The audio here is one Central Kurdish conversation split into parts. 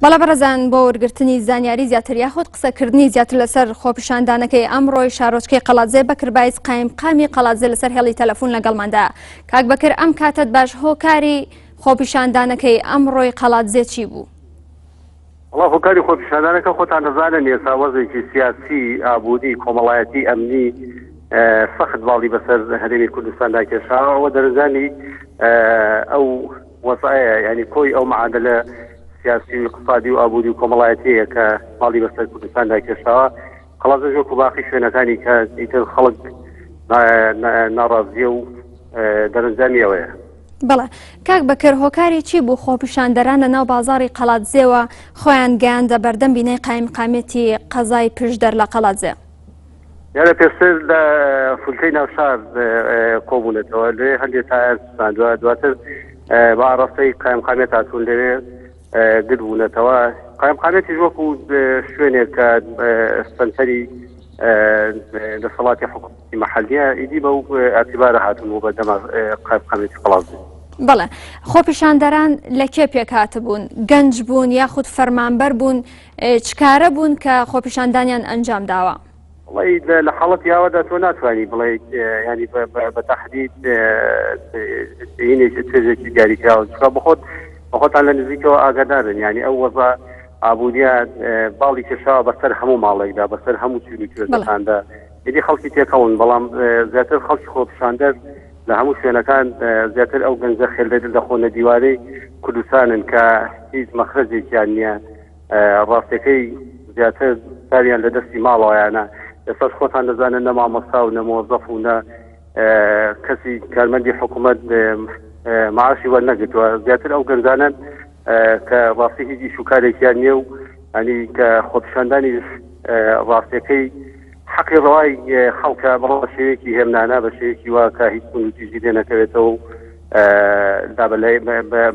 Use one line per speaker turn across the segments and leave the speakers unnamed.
بەڵێ بەڕێزان بۆ وەرگرتنی زانیاری زیاتر یاخود قسەکردنی زیاتر لەسەر خۆپیشاندانەکەی ئەمڕۆی شارۆچکەی قەڵادزێ بەکر بایز قایمقامی قەڵادزێ لەسەر هێڵی تەلەفون لەگەڵماندا کاک بەکر ئەم کاتەت باش هۆکاری خۆپیشاندانەکەی ئەمڕۆی قەڵادزێ چی بوو؟
وەڵا هۆکاری خۆپیشاندانەکە خۆتان دەزانن ئێستا وەزێکی سیاسی، ئابووری، کۆمەڵایەتی، ئەمنی سەخت باڵی بەسەر هەرێمی کوردستاندا کێشاوە ئەوە دەرەنجامی ئەو وەزعەیە یانی کۆی ئەو معادلە سیاسی و اقتصادی و ئابووری و کۆمەڵایەتیەیە کە باڵی بەسەر کوردستاندا کێشاوە قەڵادزێش وەکو باقی شوێنەکانی کە ئیتر خەڵک ناڕازیە و دەرەنجامی ئەوەیە.
بەڵێ کاک بەکر هۆکاری چی بوو خۆپیشاندەران لە ناو بازاڕی قەڵادزێوە خۆیان گەیاندە بەردەم بینای قایمقامیەتی قەزای پشدەر لە قەڵادزێ؟
دیارە پێشتر لە فولکەی ناوشار کۆبوونەتەوە لەوێ هەندێک تایەر سوتاندوە دواتر بە ئاڕاستەی قایمقامیەت هاتوون لەوێ گرد بوونەتەوە قایمقامیەتیش وەکو شوێنێک کە سەنتەری دەسەڵاتی حکوومەتی محلیە ئیدی بەو ئەتیبارە هاتوون بۆ بەردەما قایمقامیەتی قەڵادزێ.
بەڵێ خۆپیشاندەران لە کێ پێکهاتبوون؟ گەنج بوون یاخود فەرمانبەر بوون؟ چ کارە بوون کە خۆپیشاندانیان ئەنجام داوە؟
وەڵی لە حاڵەتی ئاوادا تۆ ناتوانی بڵێیت ینی بە تەحدید هینێکی توێژێکی دیاریکراوە چونکە بەخۆت بەخۆتان لە نزیکەوە ئاگادارن ینی ئەو وەزا ئابووریە باڵی کێشاوە بەسەر هەموو ماڵێکدا بەسەر هەموو چین و توێژەکاندا ئیدی خەڵکی تێکەڵن بەڵام زیاتر خەڵکی خۆپیشاندەر لە هەموو شوێنەکان زیاتر ئەو گەنجە خێلدە دەخۆنە دیوارەی کوردستانن کە هیچ مەخرەجێکیان نییە ڕاستەکەی زیاتر چاویان لە دەستی ماڵەوەیانە ئێستاش خۆتان دەزانن نە مامۆستا و نە مۆزەف و نە کەسی کارمەندی حکوومەت معاشی وەرنەگرتووە زیاتر ئەو گەنجانن کە ڕاستی هیچ ئیش و کارێکیان نییە و ئەنی کە خۆپیشاندانی ڕاستیەکەی حەقی ڕەوای خەڵکە بەڵام بە شێوەیەکی هێمنانە بە شێوەیەکی وا کە هیچ توندوتیژی لێ نەکەوێتەوە و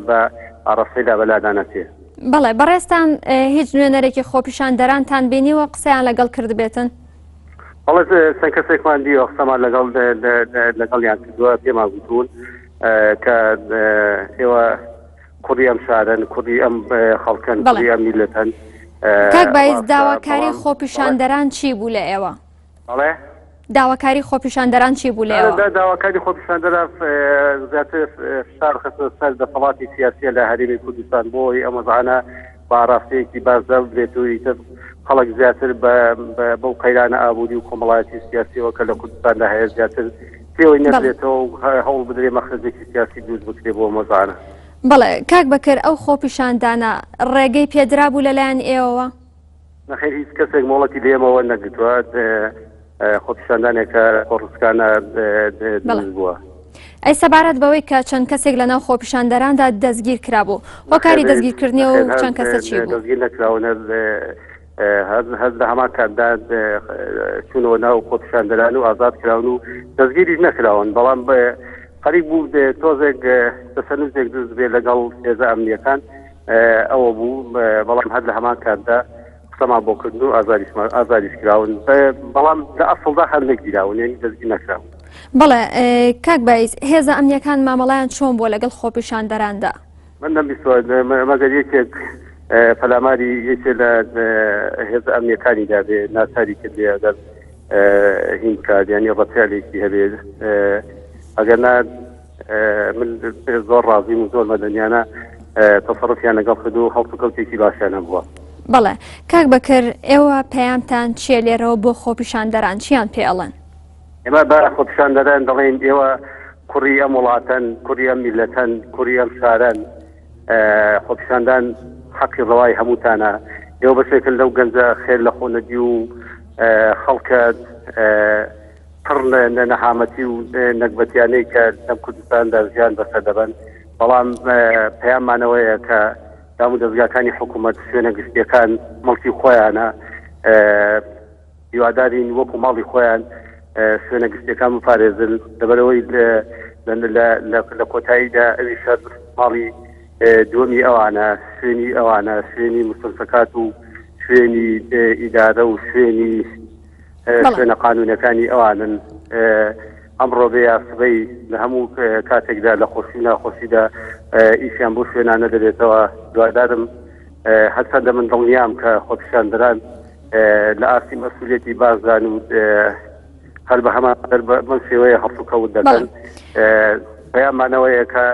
بە ئاڕاستەی لابەلادا نەچێ.
بەڵێ بەڕێزتان هیچ نوێنەرێکی خۆپیشاندەرانتان بینیوە قسەیان لەگەڵ کردبێتن؟
بەڵێ چەند کەسێکمان دیوە قسەمان لەگەڵ لەگەڵیان کردووە پێمان گوتوون کە ئێوە کوڕی ئەم شارەن کوڕی ئەم خەڵکەن کوڕی ئەم میلەتەن.
کاک بایز داواکاری خۆپیشاندەران چی بوو لە ئێوە؟
بەڵێ
داواکاری خۆپیشاندەران چی بوو لە ئێوە؟
داواکاری خۆپیشاندەران زیاتر فشار خستنە سەر دەسەڵاتی سیاسیە لە هەرێمی کوردستان بۆ ئەوەی ئەم وەزعانە بە ئاراستەیەکی باشدا ببرێت و ئیتر خەڵک زیاتر بەو قەیرانە ئابووری و کۆمەڵایەتی و سیاسیەوە کە لە کوردستاندا هەیە زیاتر پێوەی نەدرێتەوە و هەوڵ بدرێ مەخرەجێکی سیاسی دروست بکرێ بۆ ئەم وەزعانە.
بەڵێ کاک بەکر ئەو خۆپیشاندانە ڕێگەی پێدرابوو لەلایەن ئێوەوە؟
نەخێر هیچ کەسێک مۆڵەتی لە ئێمە وەرنەگرتووە، خۆپیشاندانێکە خۆڕسکانە دروست بووە.
ئەی سەبارەت بەوەی کە چەند کەسێک لەناو خۆپیشاندەراندا دەستگیر کرابوو، هۆکاری دەستگیرکردنی ئەو چەند کەسە چی بوو؟
دەستگیر نەکراون، هەر لە هەمان کاتدا چوونەوە ناو خۆپیشاندەران و ئازاد کراون و دەستگیریش نەکراون، بەڵام خەریک بوو تۆزێک تەسەنوجێک دروست بێ لەگەڵ هێزە ئەمنییەکان ئەوە بوو، بەڵام هەر لە هەمان کاتدا قسەمان بۆ کردن و ئازاریشمان ئازادیش کراون، بەڵام لە ئەسڵدا هەر نەگیراون یانی دەستگیر نەکراون.
بەڵێ کاک بایز، هێزە ئەمنییەکان مامەڵەیان چۆن بووە لەگەڵ خۆپیشاندەراندا؟
من نەمبیستووە مەگەر یەکێک پەلاماری یەکێ لە هێزە ئەمنییەکانی دابێ ناچاری کردبێ ئەگەر هین بکات یانی ڕەتیالێکی هەبێ ئەگەر نا من زۆر ڕازیم و زۆر مەدەنیانە تەسەڕفیان لەگەڵ کردو و هەڵس و کەوتێکی باشیان هەبووە.
بەڵێ کاک بەکر ئێوە پەیامتان چییە لێرەوە بۆ خۆپیشاندەران چیان پێ ئەڵێن؟
ئێمە بە خۆپیشاندەران دەڵێین ئێوە کوڕی ئەم وڵاتەن، کوڕی ئەم میللەتەن، کوڕی ئەم شارەن، خۆپیشاندان حەقی ڕەوای هەمووتانە، ئێوە بەشێکن لەو گەنجە خێر لە خۆ نەدیو و خەڵکە پڕ لە نەهامەتی و نەگبەتیانەی کە لەم کوردستاندا ژیان بەسەر دەبەن، بەڵام پەیاممان ئەوەیە کە دام و دەزگاکانی حکوومەت، شوێنە گشتییەکان مڵکی خۆیانە، هیوادارین وەکو ماڵی خۆیان شوێنە گشتیەکان بپارێزن لەبەرەوەی لە کۆتاییدا ئەویش هەر ماڵی دووەمی ئەوانە شوێنی ئەوانە شوێنی مستەمسەکات و شوێنی ئیدارە و شوێنی شوێنە قانونەکانی ئەوانن ئەمڕۆ بێ یا سبەی لە هەموو کاتێکدا لە خۆشی و ناخۆشیدا ئیشیان بۆ شوێنانە دەبێتەوە دوادارم. هەرچەندە من دڵنیام کە خۆپیشاندەران لە ئاستی مەسئولیەتی باشدان و هەر بە هەمان بەم شێوەیە هەڵسوکەوت دەکەن. پەیاممانەوەیە کە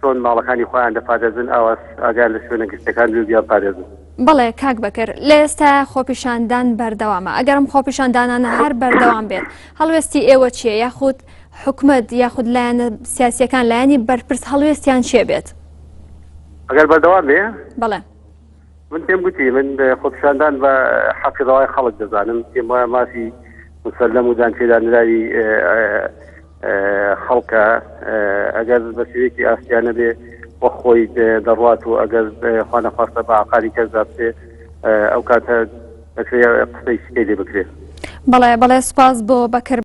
چۆن ماڵەکانی خۆیان دەپارێزن ئاواش ئاگایان لە شوێنە گشتیەکان بێ و بیانپارێزن.
بەڵێ کاک بەکر لە ئێستا خۆپیشاندان بەردەوامە ئەگەر ئەم خۆپیشاندانانە هەر بەردەوام بێت هەڵوێستی ئێوە چییە یاخود حکومەت یاخود لایەنە سیاسیەکان لایەنی بەرپرس هەڵوێستیان چیە بێت؟
ئەگەر بەردەوام بێ؟
بەڵێ.
من پێم گوتی من خۆپیشاندان بە حەقی ڕەوای خەڵک دەزانم پێم وایە مافی مسەلەم و دانپێدانراوی خەڵکە ئەگەر بە شێوەیەکی ئاشتیانە بێ وەک خۆی دەڕوات و ئەگەر خوانەخواستە بە ئاقاری کەسدا بچێ ئەو کاتە دەکرێ قسەی شتێ لێ بکرێ.
بەڵێ بەڵێ سوپاس بۆ بەکر.